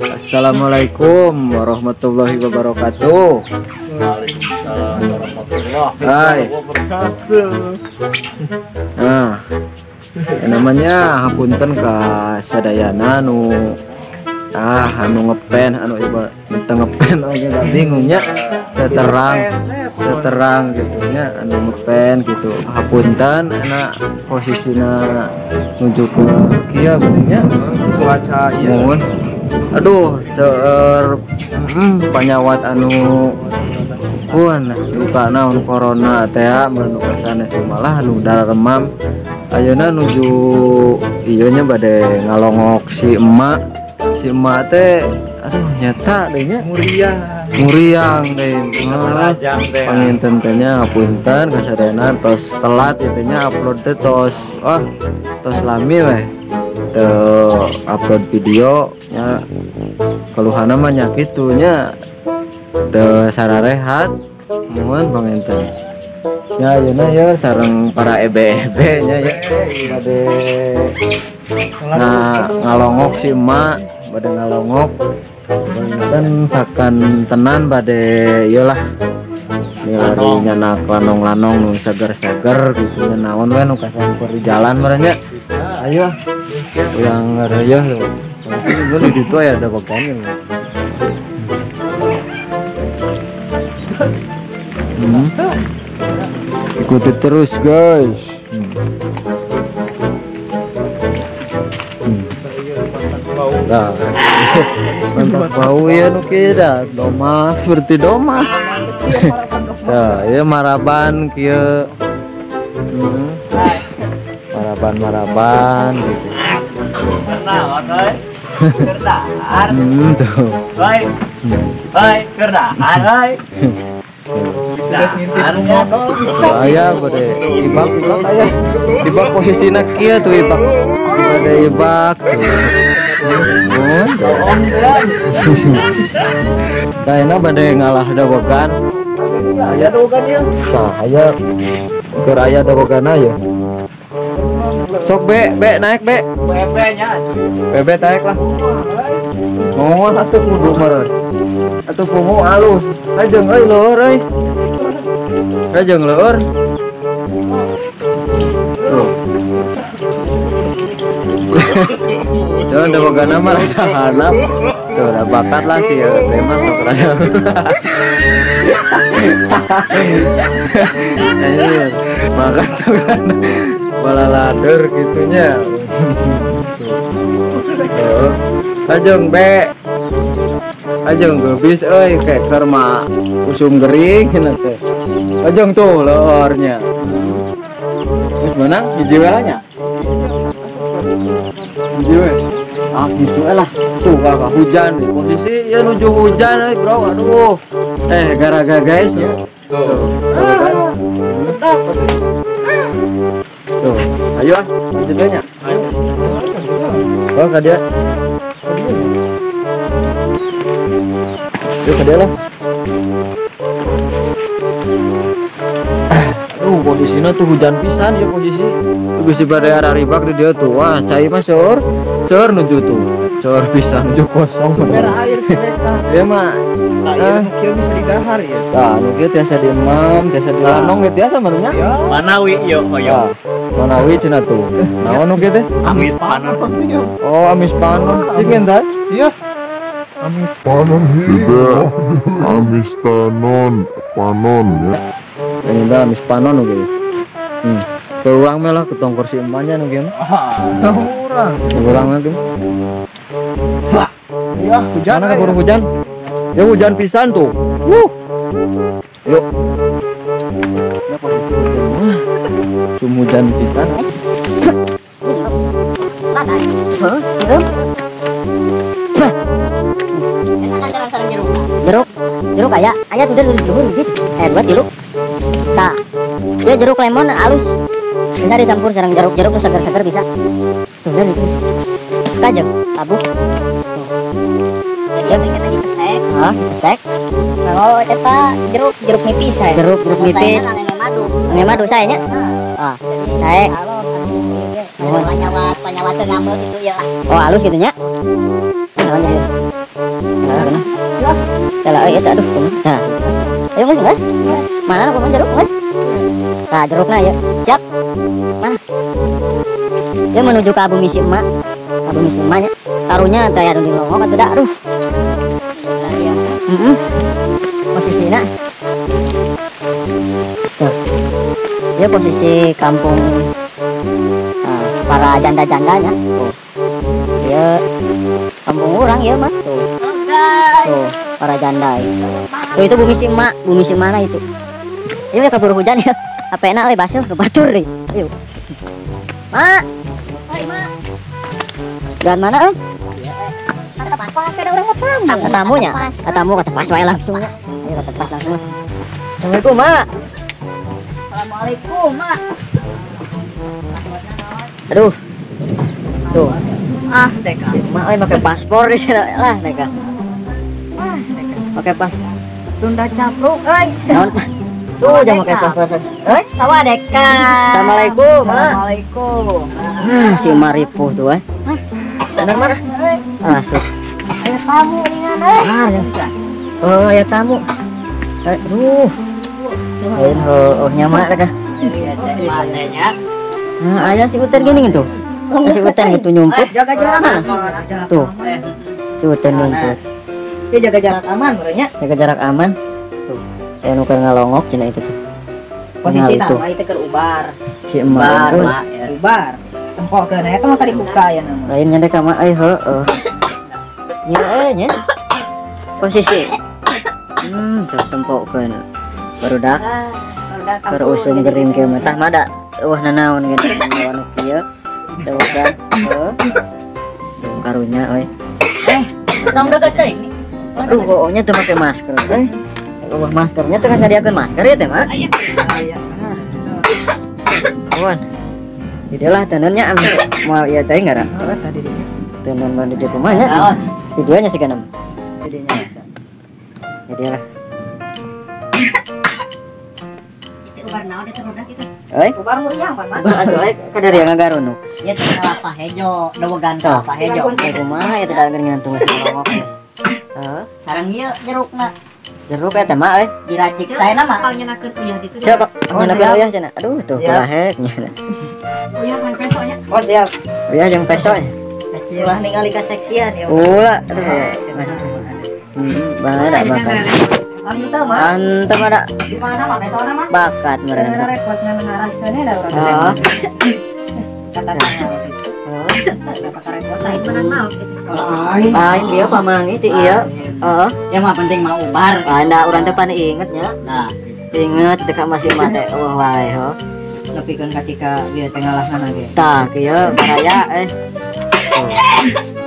Assalamualaikum warahmatullahi wabarakatuh. Waalaikumsalam warahmatullahi wabarakatuh. Nah, yang namanya hapunten ka sadayana nu anu ngepen anu ieu teu ngepen oge da bingungnya terang gitu nya anu ngepen gitu. Hapunten ana posisina nuju ke kieu geuning nya cuaca ieu. Aduh, seueur panyawat anu pun duka naon corona teh mun sanes malah anu daremam. Ayeuna nuju ieu nya bade ngalongok si emak. Si emak teh aduh nyata deui nya muriang deui. Panginten teh nya ngapunten ka sadayana tos telat ieu teh nya upload teh tos tos lami weh. Teu upload video nya keluhana mah nya kitu nya teu sararehat mun panginten. Nya ayeuna ya sareng para ebe-ebe nya ya bade nah ngalongok si emak bade ngalongok panginten sakan tenan bade ieu lah milari nyanak lanong-lanong nu seger-seger gitu nya naon we nu kasangkur di jalan meureun nya. Ayo yang ngareuyeah lho. Gue di situ ya ada bagiannya. Ikuti terus guys. Nah, mantap bau ya nu kieu dah domah seperti domah. Tah, ieu maraban kieu. Maraban-maraban gitu. Tuh. Baik. Baik, kerdaan, baik. Aya bade ibak aya. Ibak posisina kieu tuh ibak. Bade ibak. Tah bade ngalah dabogan. Aya dabogan ieu. Tah aya keur aya dabogana ya. Sok be naik be. BB nya. BB naik lah. Mohon atuh kudu meureun. Atuh kumu alus. Lajeng euy leueur euy. Lajeng leueur. Tuh. Jangan dabogana mah rada hanap. Tuh udah bakat lah sih ya teh mah sok rada. Anjir, bakat sok rada. Balalader gitunya. Lajeng be. Lajeng geubis euy keker mah usum gering cenah teh. Lajeng tuh leurnya. Geus meunang hiji we lah nya. Hiji we. Ah gitu lah. Tuh kakak hujan nih. Posisi ya nuju hujan euy bro. Aduh. Gara-gara guys ya. Tuh. Sedap. Tuh, ayo ah, lanjut aja. Oh, ke dia. Yuk ke dia lah. Aduh, posisinya tuh hujan pisan ya posisi. Tuh bisi bade araribak di dia tuh. Wah, cai mah seur. Seur nuju tuh. Seur pisan nuju kosong. Sumber air mereka. Ya mah. Nah, kieu bisa didahar ya. Tah, nu kieu tiasa diemam, tiasa dilanong ge tiasa mah nya. Manawi ieu hoyong. Manawi cenah tuh. Naon nu kieu teh? Amis panon. Oh, amis panon. Cing tah? Iya. Amis panon tidak. Amis tanon, panon ya. Ini dah amis panon nu kieu. Urang mah lah ketongkor si emaknya nu kieu. Ah, urang. Urang mah kieu. Ya, hujan. Mana keburu hujan? Ya hujan pisan tuh. Wuh. Yuk. Ya posisi hujan. Cuma hujan pisan. Hah? Jeruk? Jeruk. Jeruk aya, aya tuh luhur hiji. Dua tilu. Tah. Ieu jeruk lemon halus. Bisa dicampur sareng jeruk-jeruk nu seger-seger bisa. Tuh dan itu. Kajeng, tabuk. Dia bikin tadi pesek. Hah, pesek? Oh, eta jeruk nipis saya. Jeruk nipis. Angge madu. Angge madu saya nya. Ah, saya. Panyawat, panyawat teu ngambek itu ya. Oh, halus gitu nya. Naon jadi? Nah, nah. Euy eta aduh. Nah. Ayo Mas, Mas. Mana kumaha jeruk, Mas? Nah, jerukna ya. Siap. Mana? Dia menuju ke bumi si emak. Bumi si emaknya. Karunya teh anu di longok atuh da aduh. Heeh. Posisina. Tuh. Dia posisi kampung para janda-jandanya. Tuh. Dia kampung orang ya mah. Tuh. Tuh, para janda. Tuh itu bumi si emak, bumi si mana itu. Ayo ya keburu hujan ya. HP enak euy basuh kebatur deui. Ayo. Mak. Oi, Mak. Dan mana euy? Pas ada orang tamu. Tamunya? Tamu kata pas wae langsung. Ayo kata pas langsung. Assalamualaikum, Mak. Assalamualaikum, Mak. Aduh. Tuh. Ah, deka. Mak euy pakai paspor di sini lah, deka. Ah, deka. Pakai pas. Sunda capruk euy. Naon? Tuh jangan pakai paspor. Euy, sawadeka. Assalamualaikum, Mak. Assalamualaikum. Ah, si Maripuh tuh euy. Bener mana? Masuk. Aya tamu ringan euy. Ah, ya. Oh, aya tamu. Aduh. Lain oh nyamak dah. Nah, aya si Uten gini gitu. Si Uten gitu nyumput. Jaga jarak aman. Tuh. Si Uten nyumput. Dia jaga jarak aman berenya. Jaga jarak aman. Tuh. Aya nu keur ngalongok cenah itu tuh. Posisi tama itu keur ubar. Si emak ubar. Tempokeun eta mah tadi buka ya nama. Lain nya ka mah euy heueuh. Nya euy nya. Posisi. Tuh tempokeun. Barudak. Barudak usum gering kieu mah tah mah da eueuh nanaon gitu anu kieu. Tuh kan. Heuh. Karunya euy. Tong deukeut teuing. Aduh, pokoknya tuh pakai masker. Eueuh maskernya tuh kan nyadiakeun masker ya teh mah. Aya. Awan. Inilah tenunnya moal ieu teh ngaran. Heeh, tadi dinya. Tenun mun di dieu kumaha nya? Videonya sih kana. Videonya bisa. Jadi lah. Itu ubar naon eta budak itu? Euy, ubar muriang pan mah. Aduh, euy, kadar yang ngagarunuk. Ieu teh kelapa hejo, dewegan kelapa hejo. Kumaha eta da ngantung geus ngomong. Heeh. Sareng ieu jerukna. Jeruk eta mah euy. Diracik saena mah. Pangenakeun uyah ditu. Coba pangenakeun uyah cenah. Aduh tuh kulahek nya. Uyah jeung peso nya. Oh siap. Uyah jeung peso nya. Ulah ningali kaseksian ya. Ulah aduh. Banget bakat. Mantap mah. Mantap ada. Di mana mah pesona mah? Bakat meureun. Repot ngaraskeun da urang. Heeh. Kata-kata. Lain dia pamangi ti ieu. Heeh. Ya mah penting mah ubar. Ah, da urang teh pan inget nya. Nah, inget teh ka masih mah teh eueuh wae ho. Nepikeun katika bieu teh ngalahna ge. Tah kieu baraya eh.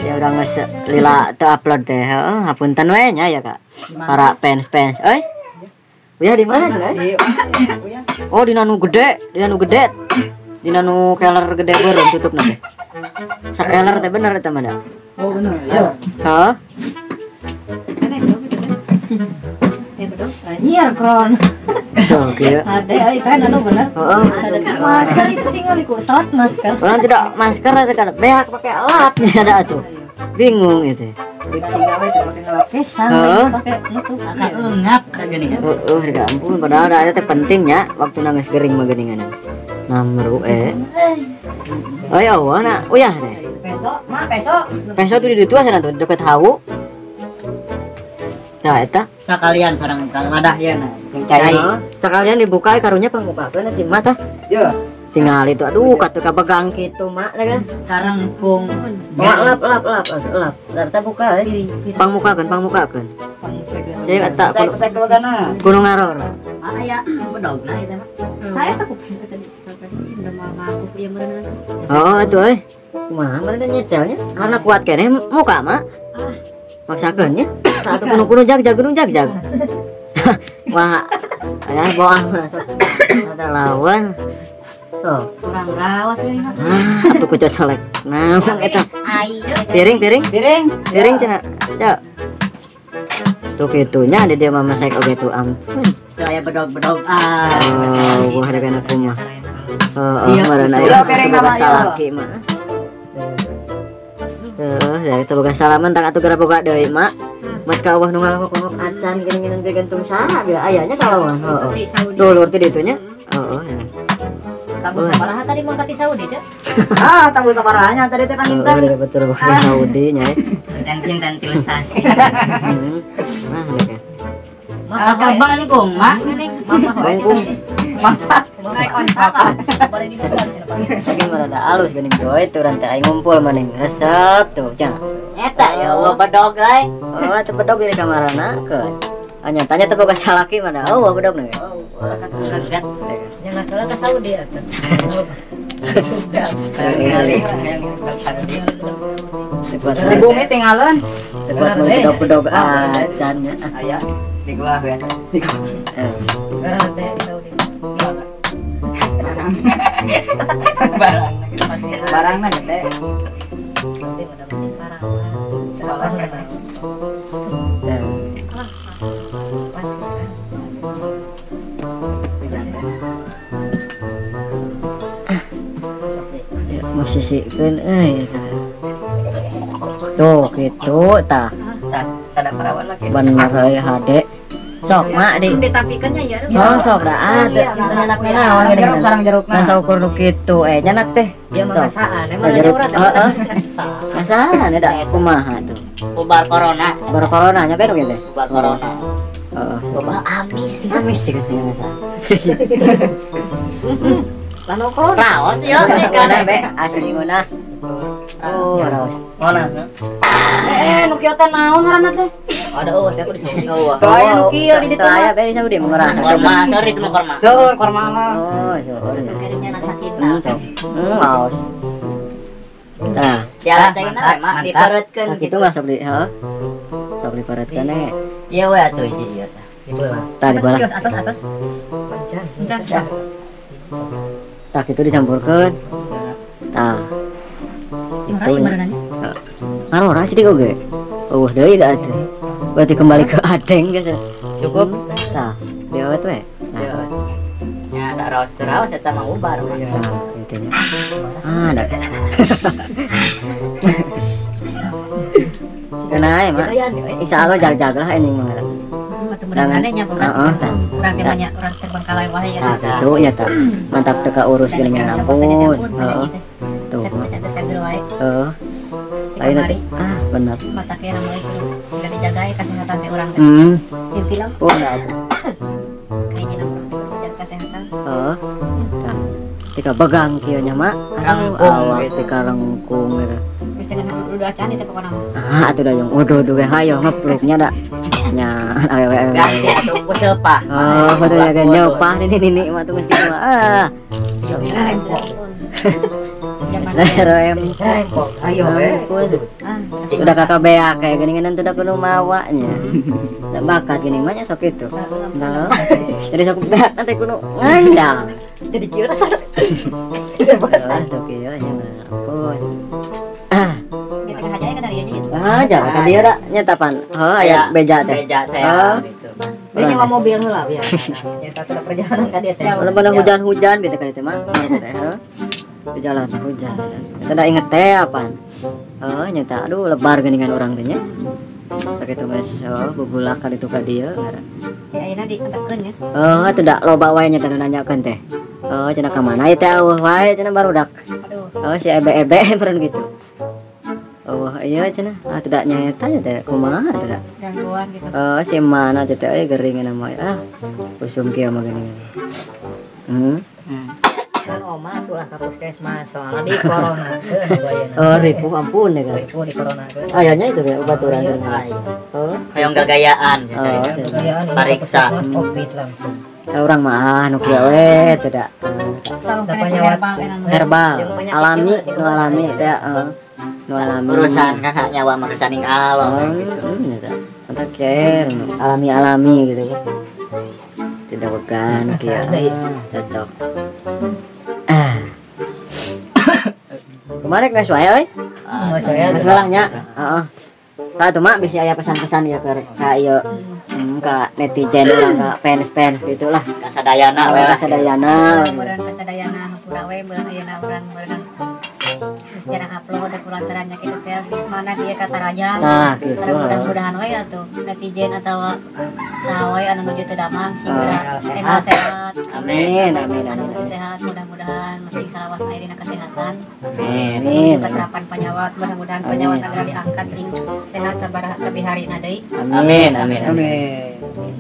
Ya urang geus lila teu upload teh heuh, hapunten we nya ya Kak. Para fans-fans euy. Uyah di mana tuh? Oh, di nanu gede, di nanu gede. Di nanu keler gede beureum tutupna teh. Sakeler teh bener eta mah da. Oh bener. Ya. Heuh. Anjir kron. Tuh kieu. Ada euy teh anu bener. Heeh. Masker itu tinggal di kursot masker. Orang tidak masker teh kada beak pakai alat nya ada atuh. Bingung itu. Tinggal we teh pakai ngelap kesang pakai nutup. Agak engap kan gini kan. Heeh, ya ampun padahal ada teh pentingnya waktu nangis gering mah geuningan. Namru Oh ya Allah nah, uyah teh. Peso, mah peso. Peso tuh di ditu sana tuh deket hawu. Nah eta sakalian sareng kang wadah ya nah. Yang cai. Sakalian dibuka karunya pangbukakeun si mah tah. Yo. Tinggal itu aduh katuh kabegang kitu mak kan. Karengkung. Lap lap lap lap. Ternyata buka euy. Pangmukakeun pangmukakeun. Cek eta sek dogana. Gunung Ngaror. Mana ya bedogna eta mah. Tah eta ku peso tadi tadi udah moal mabuk ieu meureun. Oh atuh euy. Kumaha meureun nyecelnya? Karena kuat keneh muka mah. Maksakeun nya. Satu kuno-kuno jag-jag gunung jag-jag. Wah, ayah bohong ada lawan. Tuh. Kurang rawas ini mah. Ah, atuh ku cocolek. Nah, eta. Piring, piring. Piring. Piring cenah. Cok. Tuh kitunya ada dia mama saya oge tuh ampun. Tuh aya bedog-bedog ah. Oh, gua ada kana kumaha. Heeh, meureun aya. Piring nama salaki mah. Tuh, dari teu boga salaman tak atuh geura boga deui mak. Mat ka eueuh nu ngalongok-longok acan geuning gantung saha bila ayanya kalau heeh. Dulur ti ditu nya. Heeh. Tabu sabaraha tadi mau ka Saudi teh? Ah, tabu sabarahanya tadi teh panginten. Heeh, betul boga Saudi nya. Tentin-tentin sasi. Nah, deh. Maka bangkung, mak. Bangkung. Maka naik onta apa? Boleh dibuka. Lagi merada alus geuning goy turun teh aing ngumpul maning resep tuh jang. Eta ya Allah bedog euy. Oh, teu bedog di kamarana keun. Ah nyatanya teu boga salaki mana. Oh, bedog nih. Oh, kaget. Jangan kalah ke Saudi atuh. Kali-kali hayang ke Saudi. Di bumi tinggalan. Teu bedog-bedog acan nya. Aya di gua ya. Di gua. Garang teh di Saudi. Barang barangna gede. Nanti udah mesin parah. Kalau pas bisa. Musisikeun euy. Tuh kitu tah. Tah, sada parawan mah kitu. Bener euy hade. Sok mak di ditapikeun nya ya. Oh, sok da atuh. Nyanak naon jeruk sarang jerukna. Masa ukur nu kitu nyanak teh. Ya mah ngasaan, emang urang teh. Heeh. Ngasaan da kumaha tuh. Bubar corona. Bubar corona nya beru teh. Bubar corona. Heeh. Bubar amis. Amis sih ngasaan. Lano corona. Raos ya cek kana be asli ngeunah. Oh, raos. Ngeunah. Nu kieu teh naon ngaranna teh? Ada eueuh teh di Saudi eueuh. Teu nu kieu di ditu. Aya be di Saudi murah. Korma, sorry itu mah korma. Seur korma mah. Oh, seur. Kirimnya anak sakitna. Raos. Tah, jalan caina we mah diperetkeun kitu mah sok di heuh. Sok diperetkeun we. Ieu we atuh hiji ieu tah. Dibelah. Tah dibelah. Atas atas. Encan. Tah kitu dicampurkeun. Tah. Itu nya. Ngarora sih oge. Eueuh deui da atuh. Berarti kembali ke adeng geus. Cukup. Tah, diawet we. Nah. Ya, da raos teu raos eta mah ubar mah. Nah, kitu nya. Ah, da. Kenapa ya, Mak? Insya Allah jag-jag lah anjing mah. Mudah-mudahan nya heeh. Urang teh banyak urang terbengkalai wae ya. Tah, kitu nya tah. Mantap teu kaurus geuning ampun. Heeh. Tuh. Heeh. Lain nanti. Ah, benar. Mata kira mulai udah dijaga kesehatan teh urang teh. Inti lah. Oh, enggak atuh. Kayaknya urang teh jaga kesehatan. Heeh. Tah. Tika begang kieu nya, Mak. Rengkung tika rengkung gitu. Geus teh udah acan teh pokona mah. Ah, atuh da jeung uduh we hayo ngepluknya da. Nya awewe. Ganti atuh ku seupah. Oh, betul ya kan nyeupah nini nini mah tuh geus kitu mah. Ah. Rempong. Ayo we. Udah kakak beak kayak gini kan udah penuh mawanya. Udah bakat gini mah sok itu. Nah, jadi sok beak nanti kudu ngandang. Jadi kieu rasana. Tidak bosan. Tuh kieu nya ampun. Ah. Di tengah aja ya dari nya. Ah, jangan tadi ada nya tapan. Heuh aya beja teh. Beja teh gitu. Be nyewa mobil heula ya. Nyata teh perjalanan ka dieu teh. Bener-bener hujan-hujan gitu kan itu mah. Heuh. Di jalan hujan. Kita dah inget teh apaan. Oh, nyata aduh lebar geuningan urang teh nya. Sakitu geus oh bubulakan itu ka dieu. Ya ayeuna diantepkeun nya. Oh, atuh da loba wae nya teh nu nanyakeun teh. Oh, cenah ka mana ieu teh eueuh wae cenah barudak. Oh, si ebe-ebe meureun gitu. Oh, iya cenah. Ah, tidak nyaeta nya teh kumaha teh da. Gangguan gitu. Oh, si mana teh euy gering mah. Ah, usum kieu mah geuningan. Kan oma tuh lah ka puskesmas soalnya di corona. Oh, ripuh ampun ya kan. Ripuh di corona. Ayahnya itu ya ubaturan. Oh, hayang gagayaan pariksa Covid langsung. Orang mah nu kieu we teh da. Herbal, alami, nu alami teh nu alami. Urusan kan hak nyawa mah kesaning Allah gitu. Mantap care, alami-alami gitu kan. Tidak bukan kieu. Cocok. Kemarin geus wae euy. Geus wae. Geus lah nya. Heeh. Tah atuh mak bisi aya pesan-pesan ya ka ieu ka netizen urang ka fans-fans gitulah. Ka sadayana we lah. Ka sadayana. Mudah-mudahan ka sadayana hampura. Hampura we meureun ayeuna urang meureun geus jarang upload da kulantaran nya kitu teh mana kieu kata raja. Nah, gitu. Mudah-mudahan we atuh netizen atawa saha wae anu nuju teu damang sing Ah. sehat. Amin, amin, Anu amin. nuju sehat mudah-mudahan masih salawas aya dina kesehatan. Amin. Keterapan penyawat mudah-mudahan penyawat segera diangkat sing sehat sabaraha sabi harina deui. Amin, amin, amin. Amin.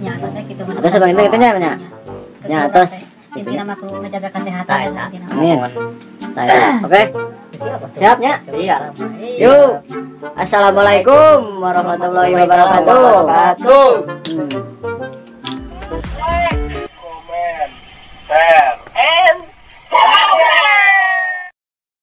Nya atos saya kitu. Atos abang itu nya, nya. Nya atos. Intina mah kudu ngajaga kesehatan Tah, eta. intina. Amin. Tah, eta. Oke. Siap nya? Iya. Yuk. Assalamualaikum warahmatullahi wabarakatuh. Wabarakatuh. Hmm.